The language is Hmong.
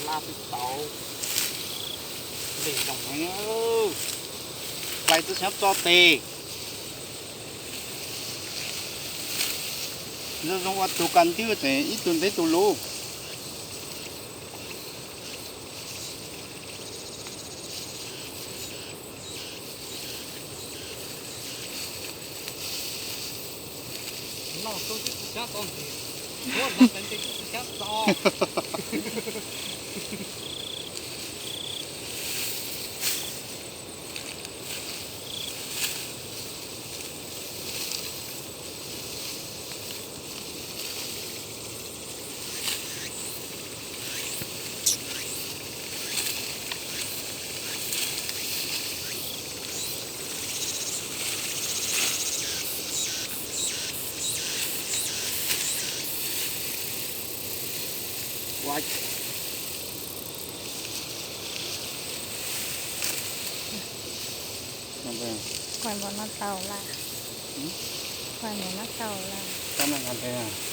Tau, ntev zoo heev, hlais txoj xyab txo tes. Zoo zoo ua tus kas ntws tseem ib tug ntev tus luv. Noj xub twb tsis xyab txo ntes, muab hlais ntes twb tsis xyab txo. Quaj npaum no tau lawm. Quaj npaum no tau lawm. Tab no nqa ntev.